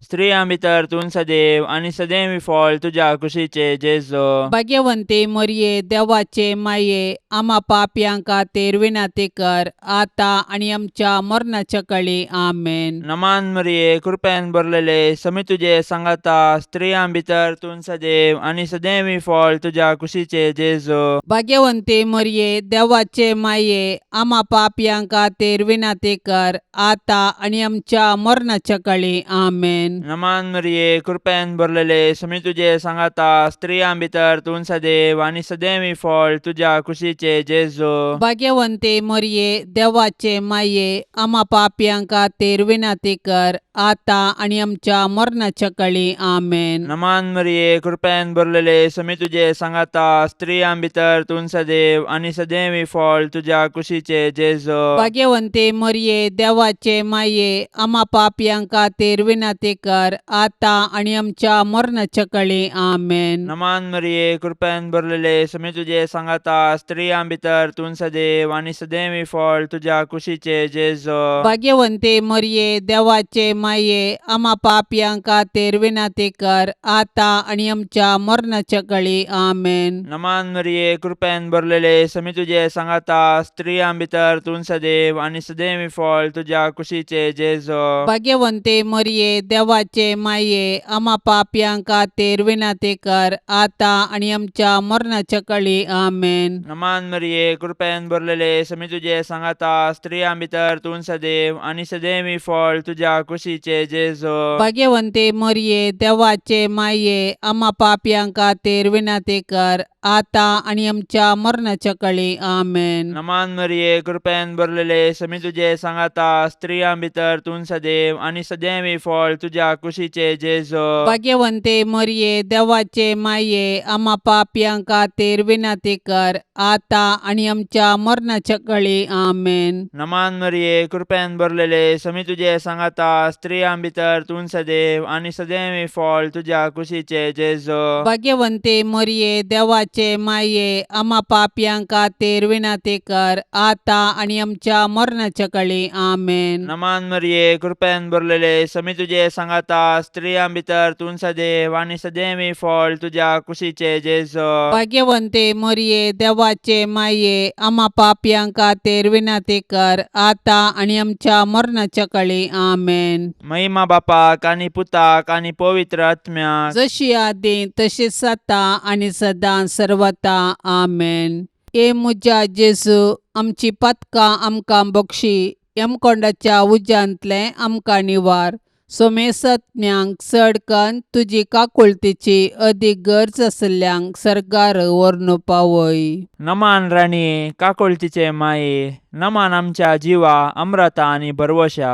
S3: स्त्रियां भितर तूं सदैव आनी सदैव फळ तुज्या कुशीचे जेजो.
S2: भाग्यवंती मरिये, देवाचे माये, आमा पापयां खातीर विनंती कर, आतां आनी आमच्या मरणाच्या कळी. आमेन.
S3: नमान मरिये, कृपेन भरलेले, समी तुजे सांगाता, स्त्रियां भितर तूं सदैव आनी सदैव फळ तुज्या कुशीचे जेजो.
S2: भाग्यवंती मरिये, देवाचे माये, आमा पापयां खातीर विनंती कर, आतां आनी आमच्या मरणाच्या कळी. आमेन.
S3: नमान मरिये, कृपेन भरलेले, समी तुजे सांगाता, स्त्रियां भितर तूं सदैव आनी सदैव फळ तुज्या कुशीचे जेजो.
S2: भाग्यवंती मरिये, देवाचे माये, आमा पापयां खातीर विनंती कर, आतां आनी आमच्या मरणाच्या कळी. आमेन.
S3: नमान मरिये, कृपेन भरलेले, समी तुजे सांगाता, स्त्रियां भितर तूं सदैव आनी सदैव फळ तुज्या कुशीचे जेजो.
S2: भाग्यवंती मरिये, देवाचे माये, आमा पापयां खातीर विनंती कर, आतां आनी आमच्या मरणाच्या कळी. आमेन.
S3: नमान मरिये, कृपेन भरलेले, समी तुजे सांगाता, स्त्रियां भितर तूं सदैव आनी सदैव फळ तुज्या कुशीचे जेजो.
S2: भाग्यवंती मरिये, देवाचे माये, आमा पापयां खातीर विनंती कर, आतां आनी आमच्या मरणाच्या कळी. आमेन.
S3: नमान मरिये, कृपेन भरलेले, समी तुजे सांगाता, स्त्रियां भितर तूं सदैव आनी सदैव फळ तुज्या कुशीचे जेजो.
S2: भाग्यवंती मरिये, देवाचे माये, आमा पापयां खातीर विनंती कर, आतां आनी आमच्या मरणाच्या कळी. आमेन.
S3: नमान मरिये, कृपेन भरलेले, समी तुजे सांगाता, स्त्रियां भितर तूं सदैव आनी सदैव फळ तुज्या कुशीचे जेजो.
S2: भाग्यवंती मरिये, देवाचे माये, आमा पापयां खातीर विनंती कर, आतां आनी आमच्या मरणाच्या कळी. आमेन.
S3: नमान मरिये, कृपेन भरलेले, समी तुजे सांगाता, स्त्रियां भितर तूं सदैव आनी सदैव फळ तुज्या कुशीचे जेजो.
S2: भाग्यवंती मरिये, देवाचे माये, आमा पापयां खातीर विनंती कर, आतां आनी आमच्या मरणाच्या कळी. आमेन.
S3: नमान मरिये, कृपेन भरलेले, समी तुजे सांगाता, स्त्रियां भितर तूं सदैव आनी सदैव फळ तुज्या कुशीचे जेजो.
S2: भाग्यवंती मरिये, देवाचे माये, आमा पापयां खातीर विनंती कर, आतां आनी आमच्या मरणाच्या कळी. आमेन.
S3: नमान मरिये, कृपेन भरलेले, समी तुजे सांगाता, स्त्रियां भितर तूं सदैव आनी सदैव फळ तुज्या कुशीचे जेजो.
S2: भाग्यवंती मरिये, देवाचे माये, आमा पापयां खातीर विनंती कर, आतां आनी आमच्या मरणाच्या कळी. आमेन.
S3: महिमा बापाक आनी पुताक आनी पवित्र आत्म्याक,
S2: जशी आदी तशीच आतां आनी सदां सर्वता. आमेन. ए म्हज्या जेजू, आमची पातकां आमकां बक्षी, यमकोंडाच्या उज्यांतलें आमकां निवार, सोमेसत्म्यांक चड कन्न तुजी काकुळतीची अदीक गरज आशिल्ल्यांक सर्गार व्हरून पावय.
S3: नमान राणये, काकुळतीचे माये, नमान आमच्या जिवा अम्रता आनी भरवशा,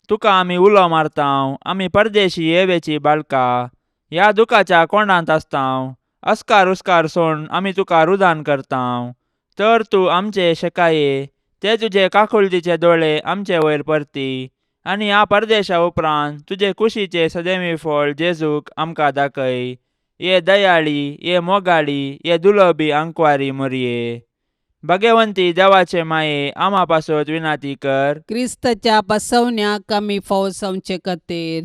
S3: तुका आमी उलो मारतांव, आमी परदेशी येवेची बाळका, ह्या दुखाच्या कोंडांत आसतांव, अस्कार उस्कार सोड आमी तुका रुदान करतांव, तर तूं आमचे शेकाये ते तुजे काकुळतीचे दोळे आमचे वयर परती आनी ह्या परदेशा उपरांत तुजे कुशीचे सदैवी फळ जेजूक आमकां दाखय. ये दयाळी, ये मोगाळी, ये दुलबी आंकवारी मोरये, भगवंती देवाचे माये, आमा पासत विनाती कर.
S2: क्रिस्ताच्या बसवण्याक आमी फाव जावचे खातीर.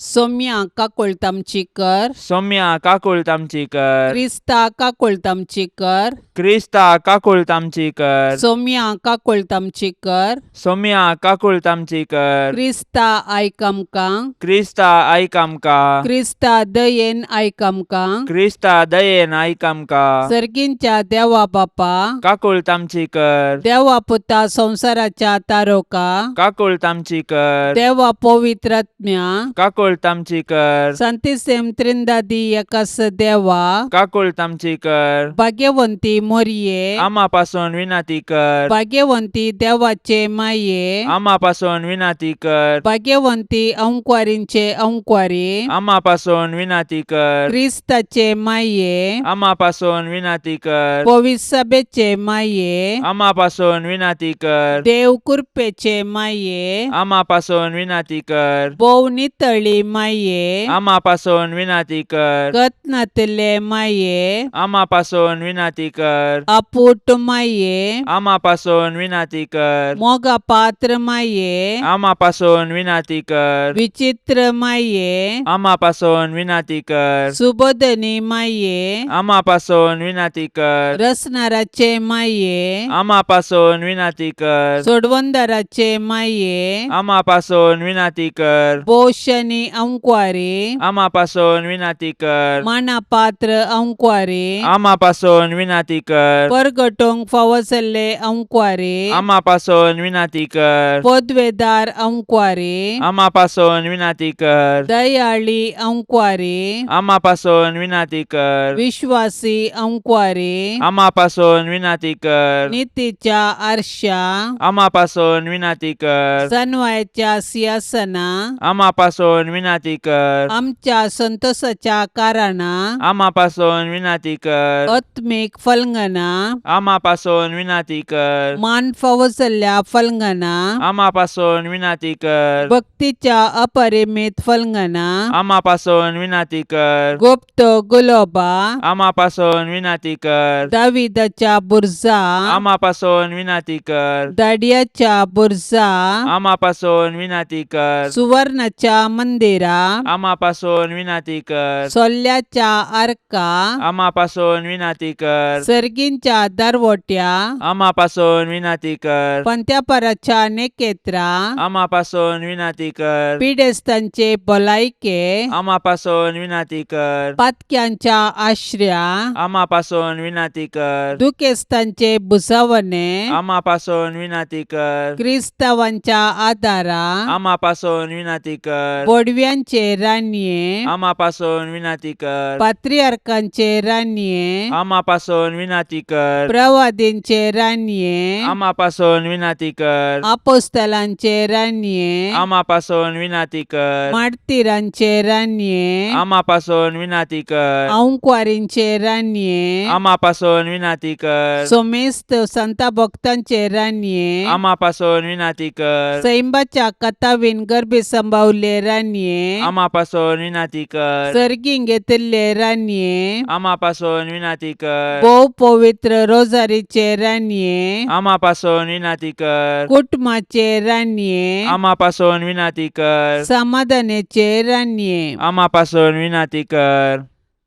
S2: सोम्या काकुळट आमची कर.
S3: सोम्या काकुळट आमची कर.
S2: क्रिस्ता काकुळट आमची कर.
S3: क्रिस्ता काकुळट आमची कर.
S2: सोम्या काकुळट आमची कर.
S3: सोम्या काकुळट आमची कर.
S2: क्रिस्ता आयक आमकां.
S3: क्रिस्ता आयक आमकां.
S2: क्रिस्ता दयेन आयक आमकां.
S3: क्रिस्ता दयेन आयक आमकां.
S2: सर्गींच्या देवा बापा,
S3: काकुळट आमची कर.
S2: देवा पुता संवसाराच्या तारोका,
S3: काकुळट आमची कर.
S2: देवा पवित्रात्म्या,
S3: काकुळट आमची कर.
S2: संतिसेम त्रिंदादी एकास देवा,
S3: काकुळट आमची कर.
S2: भाग्यवंती मोरये,
S3: आमा पासून विनंती कर.
S2: भाग्यवंती देवाचे माये,
S3: आमा पासून विनंती कर.
S2: भाग्यवंती अंकवारींचे अंकवारी,
S3: आमा पासून विनंती कर.
S2: क्रिस्ताचे माये,
S3: आमा पासून विनंती कर.
S2: पविसभेचे माये,
S3: आमा पासून विनंती कर.
S2: देव कृपेचे माये,
S3: आमा पासून विनंती कर.
S2: भोव नितळी माये,
S3: आमा पासून विनंती कर.
S2: गत नातिल्ले माये,
S3: आमा पासून विनंती कर.
S2: आपूट माये,
S3: आमा पासून विनंती कर.
S2: मोगा पात्र माये,
S3: आमा पासून विनंती कर.
S2: विचित्र माये,
S3: आमा पासून विनंती कर.
S2: सुबोधनी माये,
S3: आमा पासून विनंती कर.
S2: रसनाराचे माये,
S3: आमा पासून विनंती कर.
S2: सोडवंदाराचे माये,
S3: आमा पासून विनंती कर.
S2: पोषणी अंकवारी,
S3: आमा पासून विनंती कर.
S2: माना पात्र अंकवारी,
S3: आमा पासून विनंती कर.
S2: परगटोंक फावो जाल्ले अंकवारी,
S3: आमा पासून विनंती कर.
S2: पदवेदार अंकवारी,
S3: आमा पासून विनंती कर.
S2: दयाळी अंकवारी,
S3: आमा पासून विनंती कर.
S2: विश्वासी अंकवारी,
S3: आमा पासून विनंती कर.
S2: नितीच्या आरशा,
S3: आमा पासून विनंती कर.
S2: सनवायच्या सिंहासना,
S3: आमा पासून विनंती कर.
S2: आमच्या संतोषाच्या कारणा,
S3: आमा पासून विनंती कर.
S2: आत्मीक फलंगना,
S3: आमा पासून विनंती कर.
S2: मान फावो जाल्ल्या फलंगना,
S3: आमा पासून विनंती कर.
S2: भक्तीच्या अपरिमित फलंगना,
S3: आमा पासून विनंती कर.
S2: गुप्त गुलोबा,
S3: आमा पासून विनंती कर.
S2: दाविदाच्या बुरजा,
S3: आमा पासून विनंती कर.
S2: दाडियाच्या बुरजा,
S3: आमा पासून विनंती कर.
S2: सुवर्णाच्या मंदिरा,
S3: आमा पासून विनंती कर.
S2: सोल्ल्याच्या आर्का,
S3: आमा पासून विनंती कर.
S2: सर्गींच्या दरवट्या,
S3: आमा पासून विनंती कर.
S2: पंत्यापराच्या नेकेत्रा,
S3: आमा पासून विनंती कर.
S2: पिडेस्तांचे भलायके,
S3: आमा पासून विनंती कर.
S2: पातक्यांच्या आश्र्या,
S3: आमा पासून विनंती कर.
S2: दुखेस्तांचे भुजावणे,
S3: आमा पासून विनंती कर.
S2: क्रिस्तावांच्या आदारा,
S3: आमा पासून विनंती कर.
S2: बोडव्यांचे रानये,
S3: आमा पासून विनंती कर.
S2: पात्रियार्कांचे रानये,
S3: आमा पासून विनंती कर.
S2: प्रवादींचे रानये,
S3: आमा पासून विनंती कर.
S2: आपोस्तलांचे रानये,
S3: आमा पासून विनंती कर.
S2: मार्तिरांचे रानये,
S3: आमा पासून विनंती कर.
S2: अंकवारींचे रानये,
S3: आमा पासून विनंती कर.
S2: सोमेस्त संता भक्तांचे रानये,
S3: आमा पासून विनंती कर.
S2: सैंबाच्या कथावीन गर्भी संभावले रानये,
S3: आमा पासून विनंती कर.
S2: सर्गीं घेतिल्ले रानये,
S3: आमा पासून विनंती कर.
S2: भोव पवित्र रोजारीचे रानये,
S3: आमा पासून विनंती कर.
S2: कुटुंबाचे रानये,
S3: आमा पासून विनंती कर.
S2: समाधानाचे रानये,
S3: आमा पासून विनंती कर.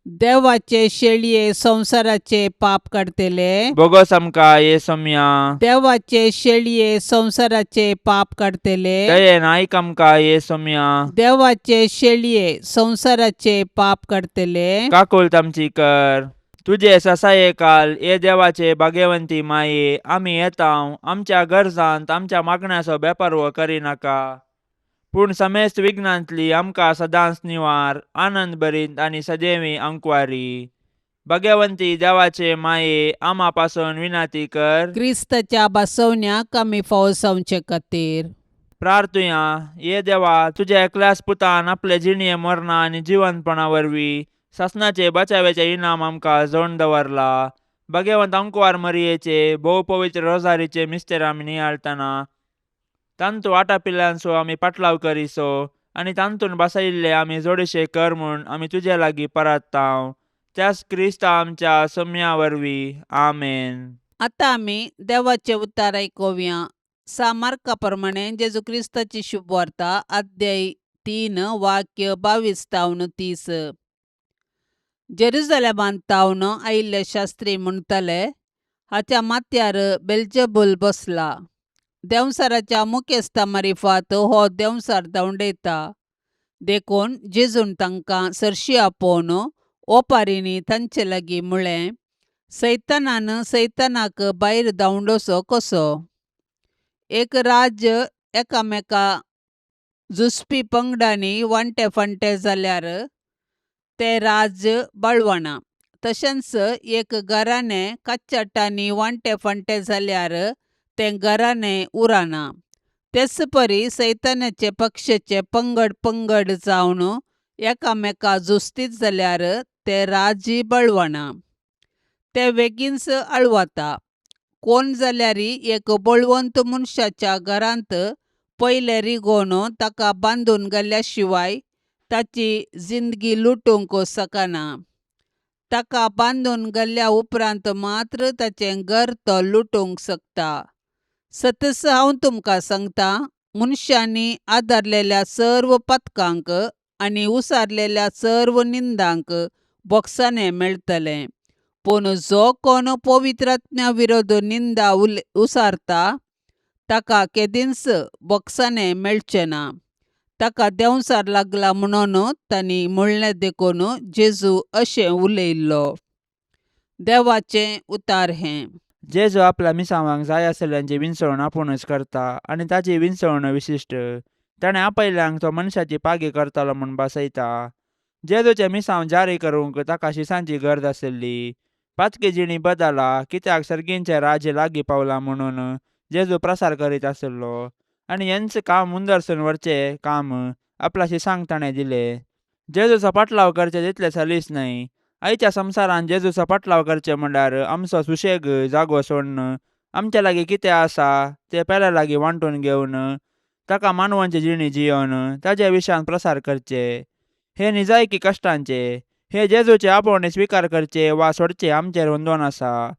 S2: देवाचे शेळये संवसाराचे पाप काडतले,
S3: बोगस आमकां ये सोम्या.
S2: देवाचे शेळये संवसाराचे पाप काडतले,
S3: दयेन आयक आमकां ये सोम्या.
S2: देवाचे शेळये संवसाराचे पाप काडतले,
S3: काकुळट आमची कर. तुजे ससाये काल ये देवाचे भाग्यवंती माये, आमी येता आमच्या गरजांत आमच्या मागण्याचो बेपारवो करिनाका, पूण समेस्त विघ्नांतली आमकां सदांच निवार, आनंद भरीत आनी सदैवी अंकवारी. भाग्यवंती देवाचे माये, आमा पासून विनंती कर.
S2: क्रिस्ताच्या बसवण्याक आमी फावो जावचे खातीर.
S3: प्रार्थुया. ये देवा, तुज्या एकल्याच पुतान आपले जिणये मरणा आनी जिवंतपणा वरवीं सासणाचे बचाव्याचे इनाम आमकां जोडून दवरला. भाग्यवंत अंकवार मरियेचे भोव पवित्र रोजारीचे मिस्तेर आमी नियाळतना तांतू आटापिल्ल्यांचो आमी पाटलाव करिसो आनी तांतून बसयिल्ले आमी जोडशे कर म्हूण आमी तुजे लागीं परत्तांव, त्याच क्रिस्ता आमच्या सम्या वरवीं. आमेन.
S2: आतां आमी देवाचे उतार आयकुया. सा मार्का प्रमाणे जेजू क्रिस्ताची शुभवार्ता, अध्याय तीन वाक्य 22 तावन 30. जेरुजलेमांत तावन आयिल्ले शास्त्री म्हणटाले, हाच्या माथ्यार बेल्जेबूल बसला. देंवचाराच्या मुखेस्ता मारिफात हो देंवचार धांवडयता. देखून जेजून तांकां सरशी आपोवन ओपारींनी तांचे लागीं म्हळें, सैतानान सैतानाक भायर धांवडोसो कसो? एक राज्य एकामेका झुजपी पंगडांनी वांटे फांटे जाल्यार तें राज्य बळवना. तशेंच एक घराणें कच्चाटांनी वांटे फांटे जाल्यार तें घराणें उरना. तेच परी सैतानाचे पक्षाचे पंगड पंगड जावन एकामेका झुजतीत जाल्यार तें राज्य बळवना. तें वेगींच आळवता. कोण जाल्यार एक बळवंत मनशाच्या घरांत पयलें रिगोवन ताका बांदून घाल्या शिवाय ताची जिंदगी लुटूंक शकना. ताका बांदून घाल्ल्या उपरांत मात्र ताचें घर तो लुटूंक शकता. सतस हांव तुमकां सांगता, मनशांनी आदारलेल्या सर्व पथकांक आनी उसारलेल्या सर्व निंदांक बोगसाणें मेळटलें. पूण जो कोण पवित्रात्म्या विरोध निंदा उसारता ताका केदींच बोगसाणें मेळचें ना. ताका देंवचार लागला म्हणून तांणी म्हणलें देखून जेजू अशें उलयल्लो. देवाचें उतार हें.
S3: जेजू आपल्या मिसांवांक जाय आसलेल्यांची विंचवण आपुणूच करता आनी ताची विंचवण विशिश्ट. ताणें आपयल्यांक तो मनशाची पागी करतालो म्हूण भासयता. जेजूचें मिसांव जारी करूंक ताका शिसांची गरज आशिल्ली. पातकी जिणी बदला कित्याक सर्गींचें राज्य लागीं पावलां म्हणून जेजू प्रसार करीत आशिल्लो आनी हेंच काम मुंदरसून व्हरचें काम आपल्या शिसांक ताणें दिलें. जेजूचो पाटलाव करचें तितलें सलीस न्हय. आयच्या संवसारान जेजूचो पाटलाव करचें म्हणल्यार आमचो सुशेग जागो सोडून आमच्या लागीं कितें आसा तें पेल्या लागीं वांटून घेवन ताका मानवांची जिणी जियोवन ताज्या विशयान प्रसार करचे. हे निजायकी कश्टांचे. हे जेजूचे आपोवणे स्विकार करचे वा सोडचे आमचेर होंदोन आसा.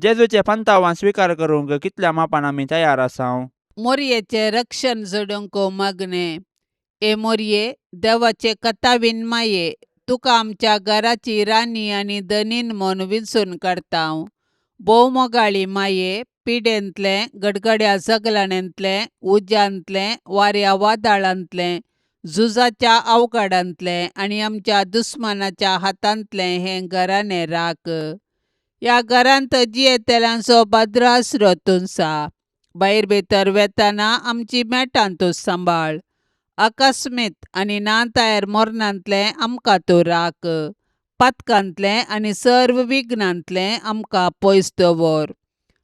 S3: जेजूचे पंतावान स्विकार करूंक कितल्या मापान आमी तयार आसाव.
S2: मोरयेचें रक्षण जोडूंक मागणें. ए मोरये, देवाचे कथावीन माये, तुका आमच्या घराची राणी आनी धनीन म्हूण विंचून काडता. भोव मोगाळी माये, पिडेंतलें, गडगड्या जगलाणेंतलें, उज्यांतलें, वाऱ्या वादळांतलें, झुजाच्या अवघडांतलें आनी आमच्या दुस्मानाच्या हातांतलें हें घराणें राख. ह्या घरांत जियेतल्यांचो भद्र आसरो तुमचा. भायर भितर वेताना आमची मेटां तूं सांबाळ. अकस्मीत आनी ना तयार मरणांतलें आमकां तूं राख. पातकांतलें आनी सर्व विघ्नांतलें आमकां पयस दवर.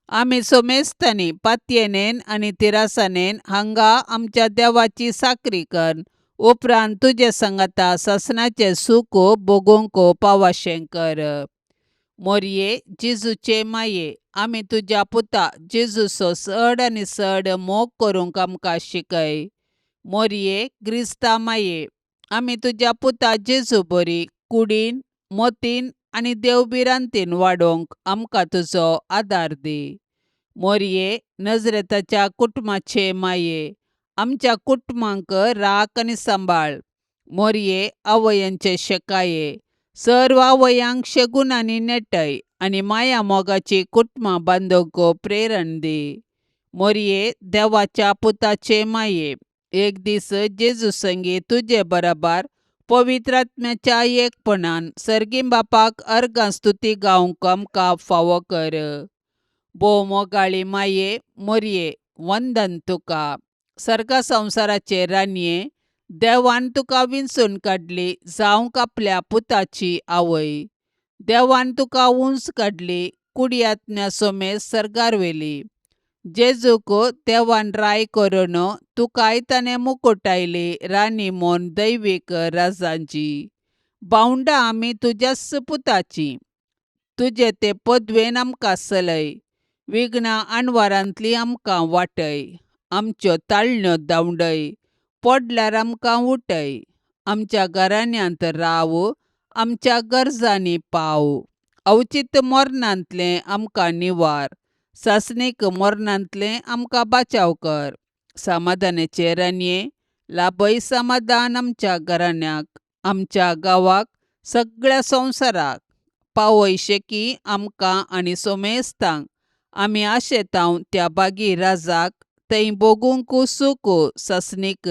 S2: आमी सोमेस्तांनी पातयेनेन आनी तिरासानेन हांगा आमच्या देवाची साकरी कर. उपरांत तुजे सांगाता सासणाचें सूख भोगूंक पावाशें कर. मोरये, जेजूचे माये, आमी तुज्या पुता जेजूचो चड आनी चड मोग करूंक आमकां शिकय. मोरये, क्रिस्ता माये, आमी तुज्या पुता जेजू बरी कुडीन, मतीन आनी देवभिरांतीन वाडोवंक आमकां तुजो आदार दी. मोरये, नजरेताच्या कुटुंबाचे माये, आमच्या कुटुंबांक राख आनी सांबाळ. मोरये, आवयांचे शेकाये, सर्व आवयांक शेगून आनी नेटय आनी माया मोगाची कुटुंबां बांदूंक प्रेरण दी. मोरये, देवाच्या पुताचे माये, एक दीस जेजू संगी तुजे बराबर पवित्र आत्म्याच्या एकपणान सर्गी बापाक अर्गां स्तुती गावंक आमकां फावो कर. भोव मोगाळी माये, मोरये, वंदन तुका. सर्गा संवसाराचे राणये, देवान तुका विंचून काडली जावंक आपल्या पुताची आवय. देवान तुका उंच काडली, कुडयात्म्या सोमेस सर्गार व्हेली. जेजूक देवान राय करून तुकाय ताणें मुकुटायली राणी म्हूण दैवीक राजांची. भावंडां आमी तुज्याच पुताची. तुजे ते पदवेन आमकां चलय. विघ्नां अणवारांतली आमकां वाटय. आमच्यो ताळण्यो धांवडय. पडल्यार आमकां उठय. आमच्या घराण्यांत राव. आमच्या गरजांनी पाव. अवचीत मरणांतलें आमकां निवार. सासणीक मरणांतलें आमकां बाचाव कर. समाधानाचे राणये, लाभय समाधान आमच्या घराण्याक, आमच्या गांवाक, सगळ्या संवसाराक. पावय शेकी आमकां आनी सोमेस्तांक. आमी आशेतांव त्या बागी राजाक थंय भोगूंक सूख ससनीक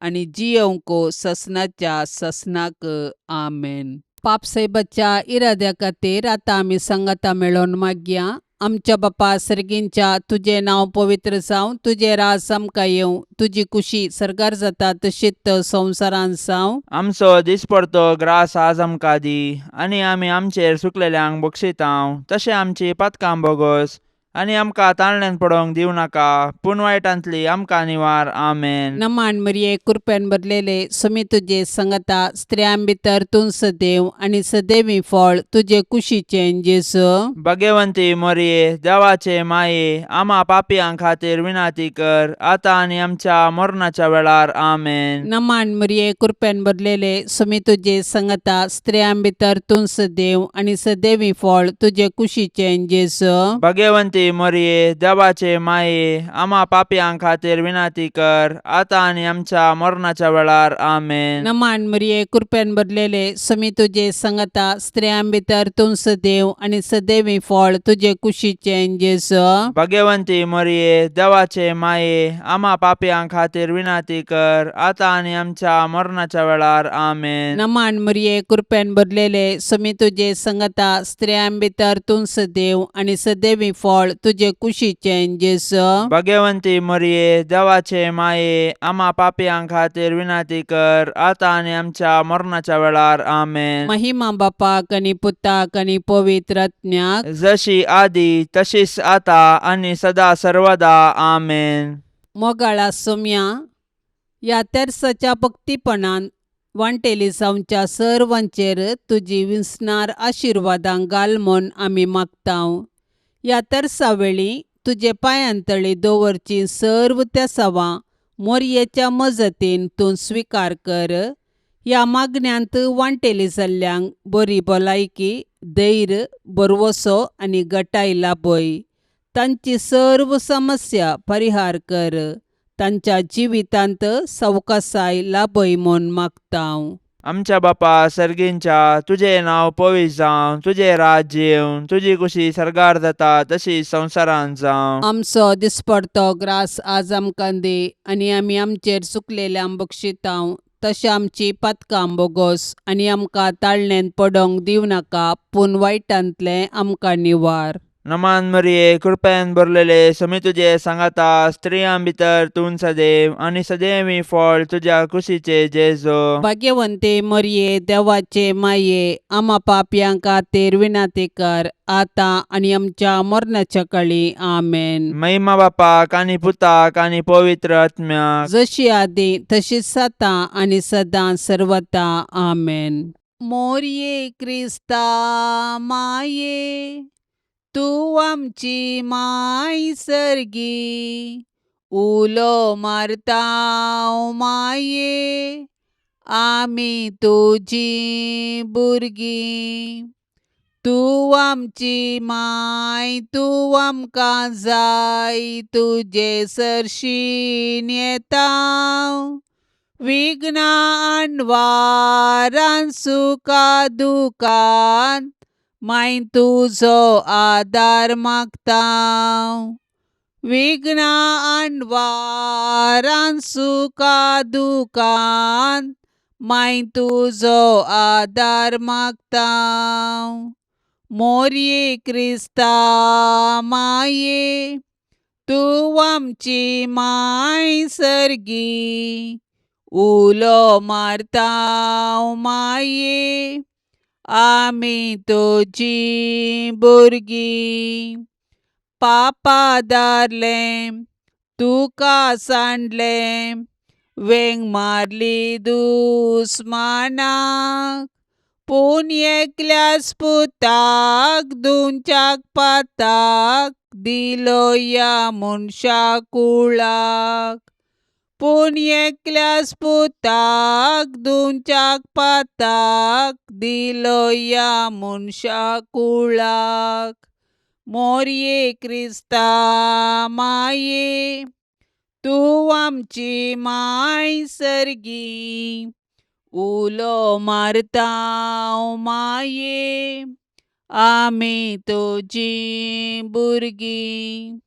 S2: आनी जियोवंक ससनाच्या ससनाक. आमेन. पापसाहेबाच्या इराद्या खातीर आतां आमी सांगाता मेळोवन मागया. आमच्या बापा सर्गींच्या, तुजें नांव पवित्र जावं, तुजें राज आमकां येवं, तुजी कुशी सर्गार जाता तशीच संवसारांत जावं.
S3: आमचो दिसपडतो ग्रास आज आमकां दी आनी आमी आमचेर सुकलेल्यांक बक्षितांव तशें आमची पातकां बोगस आनी आमकां ताळण्यान पडोवंक दिवं नाका पूण वायटांतली आमकां निवार. आमेन.
S2: नमान मरिये, कृपेन भरलेले, सुमी तुजे संगता, स्त्रियां भितर तूं सदैव आनी सदैवी फळ तुजे कुशीचें जेजू.
S3: भगवंती मोरये, देवाचे माये, आमा पापयां खातीर विनाती कर आतां आनी आमच्या मरणाच्या वेळार. आमेन.
S2: नमान मरिये, कृपेन भरलेले, सुमी तुजे संगता, स्त्रियां भितर तूं सदैव आनी सदैवी फळ तुजे कुशीचें जेजू.
S3: भगवंती मोरये, देवाचे माये, आमा पापयां खातीर विनाती कर आतां आनी आमच्या मरणाच्या वेळार. आमेन.
S2: नमान मरिये, कृपेन भरलेले, सुमी तुजे संगता, स्त्रियां भितर तूं सदैव आनी सदैवी फळ तुजे कुशीचें जेजू.
S3: भगवंती मोरये, देवाचे माये, आमा पापयां खातीर विनाती कर आतां आनी आमच्या मरणाच्या वेळार. आमेन.
S2: नमान मरिये, कृपेन भरलेले, सुमी तुजे संगता, स्त्रियां भितर तूं सदैव आनी सदैवी फळ तुजे कुशीचें जेजू.
S3: भगवंती मोरये, देवाचे माये, आमा पापयां खातीर विनाती कर आतां आनी आमच्या मरणाच्या वेळार. आमेन.
S2: महिमा बापाक आनी पुताक आनी पवित्र आत्म्याक.
S3: जशी आदी तशीच आता आनी सदा सर्वदा. आमेन.
S2: मोगाळा सोम्या, ह्या तेर्साच्या भक्तीपणान वांटेली जावच्या सर्वांचेर तुजी विसणार आशिर्वादां घाल म्हूण आमी मागतांव. ह्या तेर्सा वेळी तुजे पांयांतळी दवरची सर्व तेसावां मोरयेच्या मजतीन तूं स्विकार कर. ह्या मागण्यांत वांटेली जाल्ल्यांक बरी भलायकी, धैर्य, भरवसो आनी गटाय लाभय. तांची सर्व समस्या परिहार कर. तांच्या जिवितांत सवकासाय लाभय म्हूण मागतांव.
S3: आमच्या बापा सर्गींच्या, तुजें नांव पवित्र जावं, तुजें राज्य येवं, तुजी कुशी सर्गार जाता तशी संवसारांत जावं.
S2: आमचो दिसपडतो ग्रास आज आमकां दी आनी आमी आमचेर चुकलेल्यांक बक्षितांव तशें आमची पातकां बोगोस आनी आमकां ताळणेंत पडोवंक दिवं नाका पूण वायटांतलें आमकां निवार.
S3: नमान मरिये, कृपेन भरलेले, समी तुजे सांगाता, स्त्रियां भितर तूं सदैव आनी सदैवी फळ तुज्या कुशीचे जेजो.
S2: भाग्यवंते मरिये, देवाचे माये, आमा पापयां खातीर विनाती कर आतां आनी आमच्या मरणाच्या काळी. आमेन.
S3: महिमा बापाक आनी पुताक आनी पवित्र आत्म्याक.
S2: जशी आदी तशीच आतां आनी सदां सर्वता. आमेन. मोरये क्रिस्ता माये, तूं आमची माय सर्गी, उलो मारता माये, आमी तुजी भुरगीं. तूं आमची माय, तूं आमकां जाय, तुजे सरशीन येता. विघ्नां वारान सुखा दुखान माय तुजो आदार मागता. विघ्नां वारान सुखा दुखान माय तुजो आदार मागता. मोरये क्रिस्ता माये, तूं आमची माय सर्गी, उलो मारता माये, आमी तुजी भुरगीं. पापा दारलें तुका सांडलें, वेंग मारली दुस्मानाक, पूण एकल्याच पुताक दोनच्याक पाताक दिलो ह्या मनशा कुळाक. पूण एकल्याच पुताक दोनच्याक पाताक दिलो ह्या मनशा कुळाक. मोरये क्रिस्ता माये, तूं आमची माय सर्गी उलो मारता माये आमी तुजी भुरगीं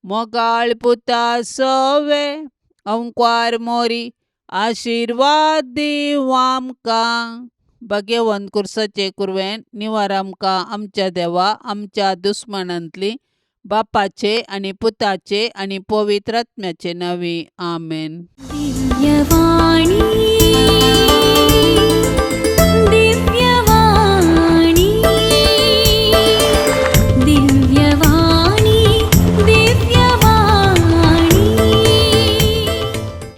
S2: मोगाळ पुता सोवे अंकवार मोरी आशिर्वाद दीव आमकां भाग्यवंत कुर्साचे कुरवेन निवार आमकां आमच्या देवा आमच्या दुस्मानांतली बापाचे आनी पुताचे आनी पवित्र आत्म्याचे नांवी आमेन.
S1: दिव्यवाणी.